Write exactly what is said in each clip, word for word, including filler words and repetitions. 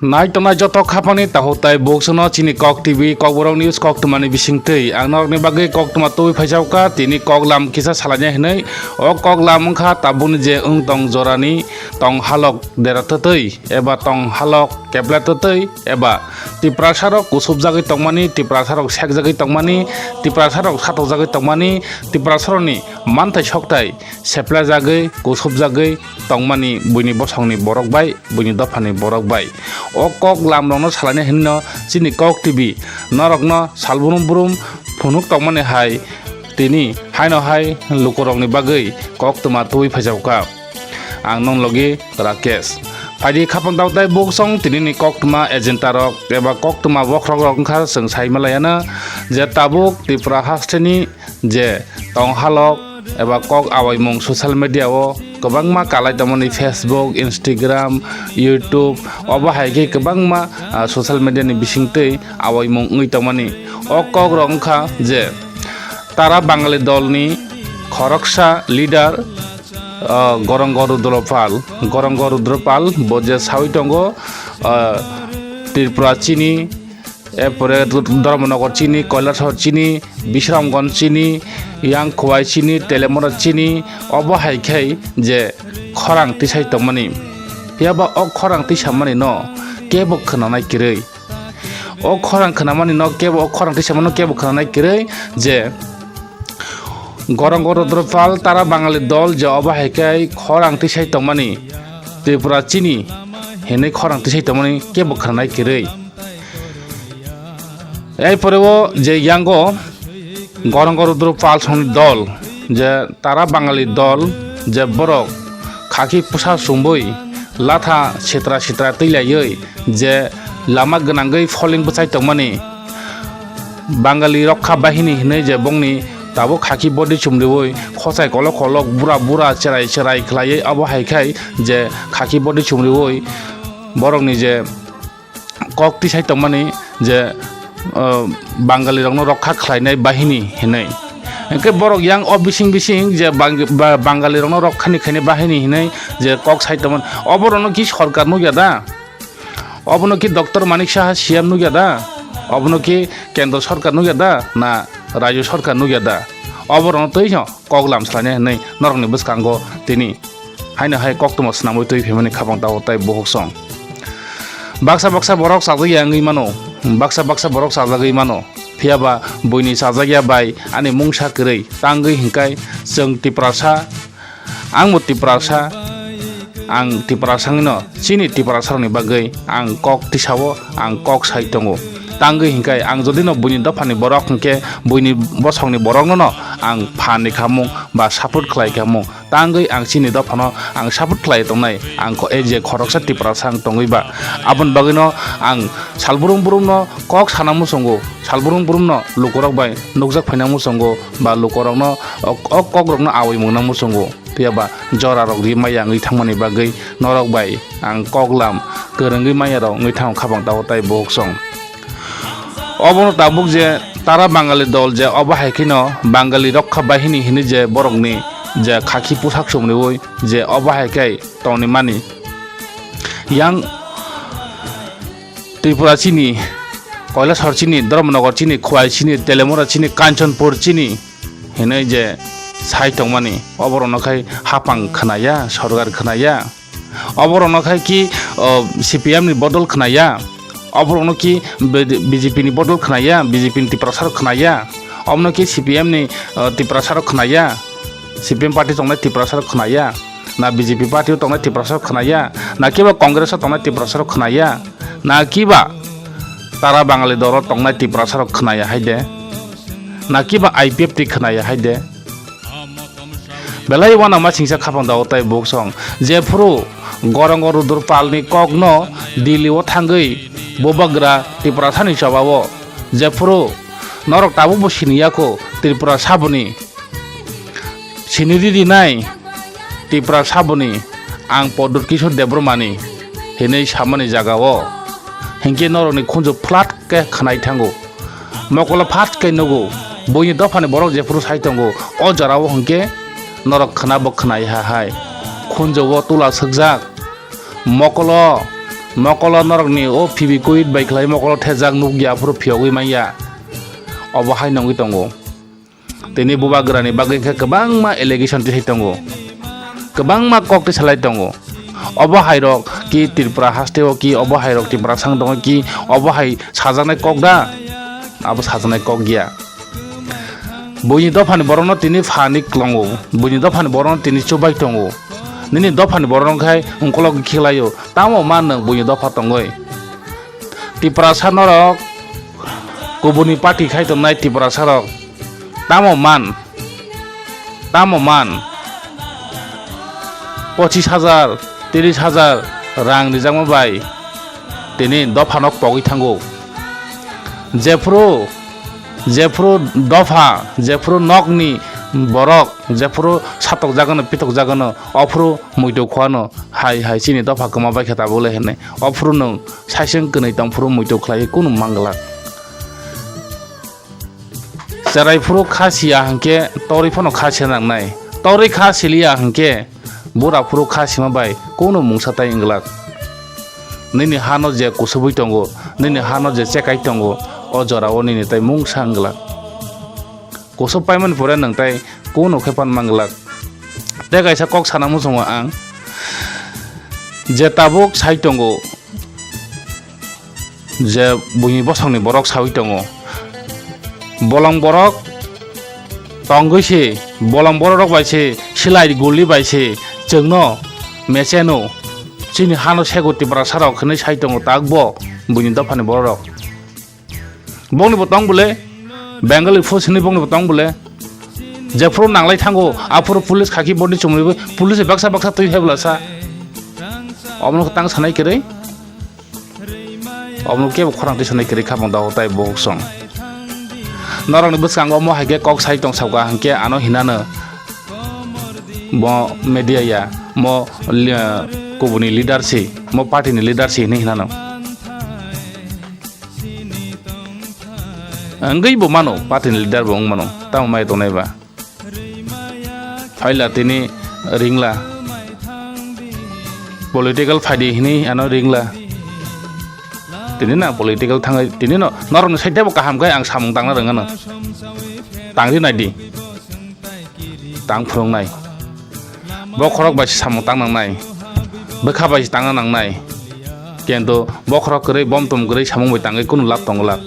Nai tongnai joto khapangni takhuk tai buksongno chini Kok T V Kokborok News koktwmani bisingtwi ang norokni bagwi koktwma tubui phaijakha, tini koklam kisa salaina hinwi. O koklam wngkha tabukni je wng tong jorani tong halok dera twtwi eba tong halok kepla twtwi eba Tiprasarok kusubjagwi tongmani, Tiprasarok sekjagwi tongmani, Tiprasarok satokjagwi tongmani, Tiprasarokni manthai sokthai seplajagwi, kusubjagwi tongmani buini bosongni borok bai, buini dophani borok bai. O koklamrokno salaina hinwino chini Kok T V norokno salbrum brum phunuk tongmani hai tini haino hai lukurokni bagwi koktwma tubui phaijakha. Ang nong logi Rakesh. Phaidi khapang daotai buksong tinini koktwma agenda rok eba koktwma bokhorok rok wngkha chwng sai malaiano je tabuk Tripura hasteni je tong halok eba kok awaimung social media o kwbangma kalai tongmani Facebook, Instagram, YouTube obo hai khe kwbangma, ah, social media ni bisingtwi awaimung wngwi tongmani. O kok rok wngkha je Tara Bangali dolni khoroksa leader, ah, Gorongo Rudropal, Gorongo Rudropal bo je sawi tongo, ah, Tripura chini, erpore Dharmanagar chini, Kailasahar chini, Bisramganj chini, Yangkhwai chini, Telemura chini, obo hai khai je khorang tisai tongmani. Phiya ba o khorang tisamani no kebo khwnanai kwrwi. O khorang khwnamani no kebo, o khorang tisamani no kebo khwnanai kwrwi je Gorongo Rudropal Tara Bangali dol je obo hai khai khorang tisai tongmani, Tripura chini hinwi khorang tisai tongmani kebo khwnanai kwrwi. Ei pore o je yango Gorongo Rudropal songni dol, je Tara Bangali dol, je borok khaki pusa chumui latha sitra sitra twilaiwi je lama gwnangwi foling bwchai tongmani, Bangali Rokha Bahini hinwi je bongni tabuk khaki body chumriui, khosai kolok kolok, bura bura, cherai cherai khlaiwi, abo hai khai je khaki body chumriui borokni je kok tisai tongmani je, uh, Bangali rokno rokha khlainai bahini hinwi. Hwnkhe borok yang o bising bising je Bang-, ba-, Bangali rokno rokha ni khainai bahini hinwi je kok sai tongmani. Oborokno ki sorkar nukya da? Obono ki Doctor Manik Saha C M nukya da? Obono ki kendro sorkar nukya da? Na rajyo sorkar nukya da? Oborokno twi no koklam salaina hinwi norokni bwskango tini haino hai koktwma swnamwi twi phaimani khapang tao tai buhuk song. Baksa baksa borok chajak ya wngwi mano, baksa baksa borok chajagwi mano, phiya ba buini chajak ya bai ani mungsa kwrwi tangwi hwnkhai chwng Tiprasa, ang bo Tiprasa, ang Tiprasa wngwino chini Tiprasa rokni bagwi ang kok tisao ang kok sai tongo. Tangwi hwnkhai ang jodi no buini dophani borok hwnkhe buini bosongni borokno no ang phan ni khamung ba support khlai khamung. Tangwi ang chini dophano ang support khlai tongnai, ang kho-, ei je khoroksa Tiprasa ang tongwi ba. Aboni bagwino ang salbrum brumno kok sana muchungo, salbrum brumno lukurok bai nukjak phaina muchungo ba lukurokno ok, ok kokrokno awi mungna muchungo. Phiya ba jorarok ri maya wngwi thangmani bagwi norok bai ang koklam kwrwngwi mayarok wngwi thango khapang tao tai buhuk song. Obono tabuk je Tara Bangali dol je obo hai kheno Bangali Rokha Bahini hinwi je borokni je khaki pusak chumriui je obo hai khe tongni mani. Yang Tripura chini, Kailasahar chini, Dharmanagar chini, Khwai chini, Telemura chini, Kanchanpur chini hinwi je sai tongmani, oborokno khai hapang khnaya, sorkar khnaya. Oborokno khai ki, o, C P M ni bodol khnaya. Oborokno ki B-, B J P ni bodol khnaya, B J P ni Tiprasa rok khnaya. Omono ki C P M ni, o, Tiprasa rok khnaya. C P M party tongnai Tiprasa rok khnaya. Na B J P party o tongnai Tiprasa rok khnaya. Na kiba Congress o tongnai Tiprasa rok khnaya. Na kiba Tara Bangali dolo tongnai Tiprasa rok khnaya hai de. Na kiba I P F T khnaya hai de. Belai uanama singsa khapang dao tai buksong. Jephuru Gorongo Rudropalni kokno Delhi o thangwi bubagra Tiprasani chobao. Jephuru norok tabukbo siniya kho Tripura saboni. Sini ridi nai Tripura saboni ang Pradyot Kishore Debbarmani hinwi samani jagao. Hinkhe norokni khunju flat khe khwnai thango. Mokolo phat khe nugo, buini dophani borok jephuru sai tongo, o jorao hwnkhe norok khwnabo khwnai ha hai. Khunjuo tula sukjak, mokolo Mokolo norokni o Fevikwik bai khlai mokolo thejak nukya aphuru phiyogwi manya. Obo hai nongwi tongo. Tini bubagrani bagwi khe kwbangma allegation tisai tongo. Kwbangma kok tisalai tongo. Obo hairok ki Tripura hasteo ki obo hairok Tiprasa wng tongo ki obo hai sajaknai kok da? Abo sajaknai kok ya. Buini dophani borokno tini phani klongo, buini dophani borokno tini chubai tongo. Nini dophani borokno khai ungkolok khiklaio, tamo man nwng buini dopha tongoi? Tiprasa norok kubuni party khai tongnai Tiprasa rok tamo man, tamo man? Pochis hajar, tiris hajar rang rijakma bai tini dophano pogwi thango. Jephuru, jephuru dopha, jephuru nokni borok, jephuru satokjagano, pitokjagano, ophuru muitu khuano, hai hai chini dopha kwma bai khe tabuk le hinwi. Ophuru nwng saiseng kwnwi tongphuru muitu khlaiwi kunu manglak. Cherai phuru kha siya hwnkhe torwi phano kha siya nangnai. Torwi kha siliya hwnkhe bura phuru kha sima bai kunu mungsa tai wng glak. Nini hano je kusubui tongo, nini hano je chekai tongo, o jorao nini tai mungsa wng glak. Kusub paimani pore nwng tai kunu khe pan man glak. Tei kaisa kok sana muchungo ang, je tabuk sai tongo, je buini bosongni borok saui tongo. Bolong borok tongwi se, bolong borok rok bai se, silai guli bai se, chwngno mecheno, chini hano sego Tiprasa rok hinwi sai tongo, tak bo buini dophani borok rok. Bongni bo tong bole, Bengali force hinwi bongni bo tong bole. Jephuru nanglai thango, aphuru police khaki boni chumui bo, police baksa baksa twi hebla sa. Omono tang sanai kwrwi. Omo kebo khorang twi sanai kwrwi kha, bang dago tai bohok song. Norokni bwskango omo hai khe kok sai tong sabka hwnkhe ano hinano bo media ya, mo li-, kubuni leader si, mo party ni leader si hinwi hinano. Wngwi bo mano, party ni leader bo wng mano, tamo mai tongnai ba. Phaila tini ringla. Political phaidi hinwi ano ringla. Tini na political thangwi, tini no norokni side bo kaham khe ang samung tangna rwngano. Tangri naidi. Tang phwrwngnai. Bokhorok bai se samung tang nangnai. Bwkha bai se tangna nangnai. Kintu bokhorok kwrwi, bomtom kwrwi samung bai tangwi kunu lab tongo lab.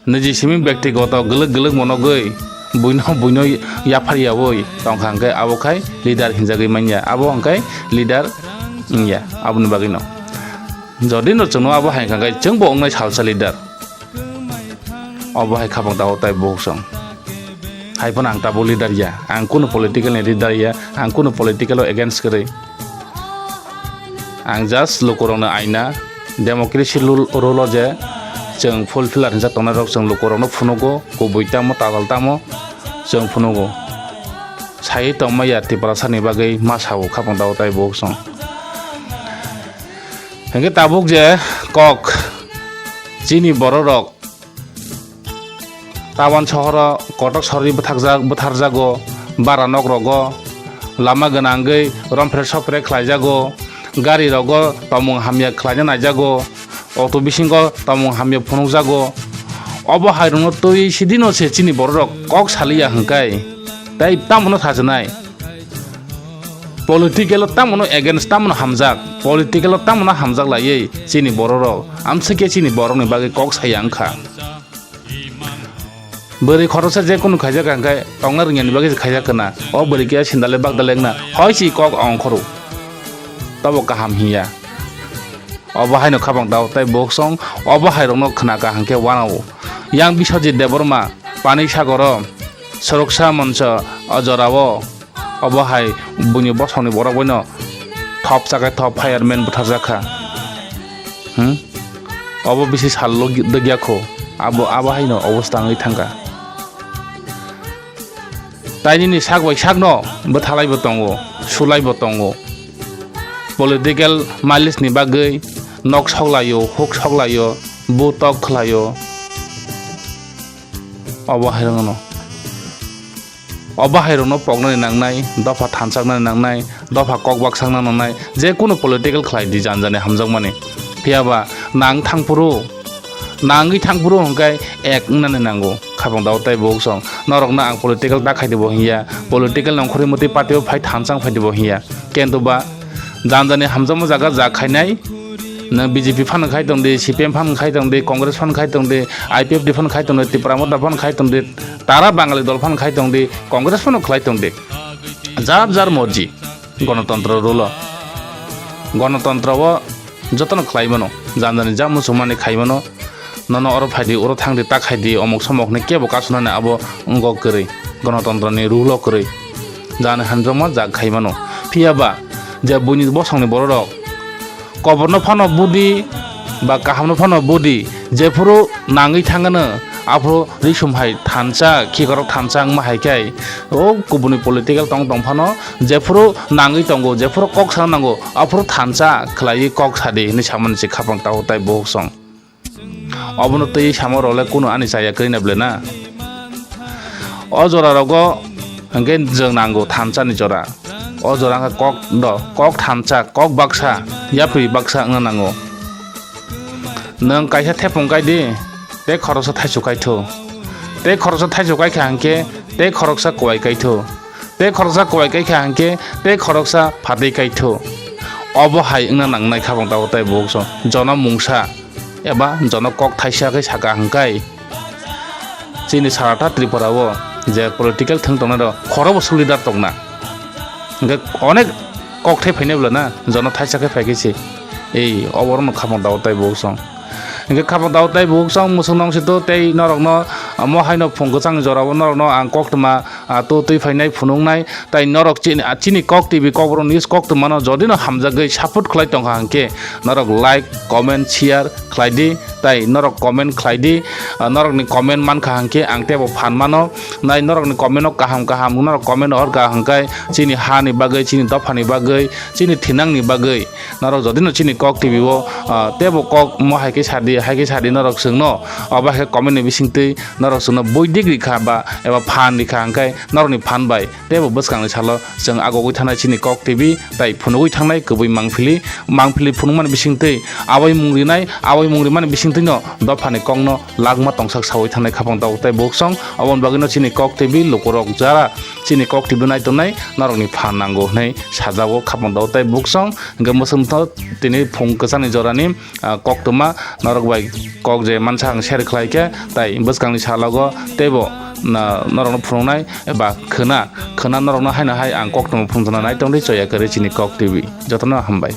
Niji simi bektigoto gwlwk gwlwk monogwi buino buino yaphar yaui tongkha hwnkhe abo khai leader hinjagwi manya, abo hwnkhe leader wngya aboni bagwino. Jodi no chwngno abo hai hwnkha hwnkhe chwngbo wngnai salsa leader. Obo hai khabang dago tai bohok song. Hai phano ang tabuk leader ya, ang kunu political ni leader ya, ang kunu political o against kwrwi. Ang just lukurokno aina, democracy rule, rule o je chwng fulfiller hinjak tongnai rok chwng lukurokno phunugo, kubui tamo, tajal tamo chwng phunugo. Sai tongma ya Tiprasa ni bagwi ma sao khabang dago tai bohok song. Hingke tabuk je kok chini borok rok Tawan sohoro kotok sorwi bwthakjak, bwtharjago, bara nok rogo lama gwnangwi romphre sophre khlaijago, gari rogo tongmung hamya khlaina naijago, auto bisingo tongmung hamya phunukjago. Obo hai rokno twi sidino se chini borok rok kok saliya hwnkhe tei tamoni sajwnai. Political o tamoni against tamoni hamjak, political o tamoni hamjak laiwi chini borok rok amsike chini borok ni bagwi kok saya wngkha. Bwrwi khoroksa je kunu khaijak hwnkhe tongna rwngya ni bagwi se khaijak khwna. O bwrwi khe sindale bagdale wngna hoi si kok ongkhoro. Tobo kaham hinya. Obo haino khabang dao tei boksong obo hai rokno khwna kaham khe wanao. Yang Biswajit Debbarma, Pani Sagoro, Suroksa Moncho, o jorao. Obo hai buini bosongni borok boino thop chakai thop fireman butharjak kha. Hmm? Obo bisi sal dwgya kho. Abo, abo haino obosta wngwi thangkha. Tai nini sak bai sakno bwthalai bo tongo, sulai bo tongo. Political mileage ni bagwi nok soklaio, huk soklaio, bu tok khlaio. Obo hai rokno. O bahairokno poknani nangnai, dopha thanchaknani nangnai, dopha kok baksa wngna nangnai, je kunu political khlai di jani jani hamjakmani. Phiya ba nang thangphuru, nangwi thangphuru hwnkhe ek wngnani nango, khapang dao tei buksong. Norokno ang political ta khai di bo hinya, political nongkhorwi mwtwi party o phai thansa wng phai di bo hinya. Kintu ba jani jani hamjakma jaga ja khainai, nwng B J P phano khai tong di, C P M phano khai tong di, Congress phano khai tong di, I P F T phano khai tong di, Tipra Motha phano khai tong di, tara Bangali dol phano khai tong di, Congress phano khlai tong di. Jar jar morji, gonotontro rule o. Gonotontro o jotono khlai mano, jani jani ja muchungmani khai mano. Nono oro phai di, oro thang di, ta khai di, omok somok hinwi kebo kasunani abo wngkha kwrwi, gonotontroni rule o kwrwi. Jani hamjakma ja khai mano. Phiya ba je buini bosongni bororok koborno phano budi ba kahamno phano budi, jephuru nangwi thangano aphuru risum hai thansa, khikorok thansa wngma hai khe o kubuni political tong tong phano jephuru nangwi tongo, jephuru kok sana nango, aphuru thansa khlaiwi kok sadi hinwi samani se khapang tao tai buksong. Obono twi samo role kunu ani chaya kwrwi na ble na. O jora rogo hwnkhe jwng nango thansa ni jora. O jora wngkha kok do, kok thansa, kok baksa, yapri baksa wngna nango. Nwng kaisa thepung kai di, tei khoroksa thaichuk kai thu. Tei khoroksa thaichuk kai kha hwnkhe tei khoroksa kuai kai thu. Tei khoroksa kuai kai kha hwnkhe tei khoroksa phatwi kai thu. Obo hai wngna nangnai khapang tao tai buksong. Jono mungsa eba jono kok thaisa khe saka hwnkhe chini sarata Tripura o je political thwng tongnai rok khoro bo suk leader tongna. Hwnkhe onek kok thai phainai bwla na, jono thaisa khe phai khe se. Ei, oborokno khapang dao tai buksong. Hwnkhe khapang dao tai buksong, muchung nong sito tei norokno, ah, mo haino phung kwchang jorao norokno ang koktwma, ah, to twi phainai phunuknai. Tai norok chini, ah, chini Kok T V Kokborok News koktwmano jodi no hamjagwi support khlai tongkha hwnkhe norok like, comment, share khlai di. Tai norok comment khlai di, ah, norokni comment mankha hwnkhe ang teibo phan mano. Nai norokni comment o kaham kaham norok comment hor kha hwnkhe chini hani bagwi, chini dophani bagwi, chini thinangni bagwi norok jodi no chini Kok T V o, ah, teibo kok mo hai khe sadi, hai khe sadi norok chwngno, obo hai khe comment ni bisingtwi norok chwngno buidik rikha ba eba phan rikha hwnkhe norokni phan bai teibo bwskangni salo chwng agogwi thanai chini Kok T V tai phunugwi thangnai kwbwi mangphili, mangphili phunukmani bisingtwi aboi mung rinai, aboi mung rimani bisingtwino dophani kokno lakma tongsak sawi thangnai khapang tabuk tai buksong. Oboni bagwino chini Kok T V lukurok jara chini Kok T V nai tongnai norokni phan nango hwnwi sajago khapang tabuk tai buksong. Hwnkhe mwswngtho tini phung kwchangni jorani, ah, koktwma norok bai kok je mansa ang share khlai khe, tai bwskangni salogo teibo na-, norokno phunuknai eba khwna, khwna norokno haino hai ang koktwma phunukna nai tongdi choya kwrwi chini Kok T V. Jotono hambai.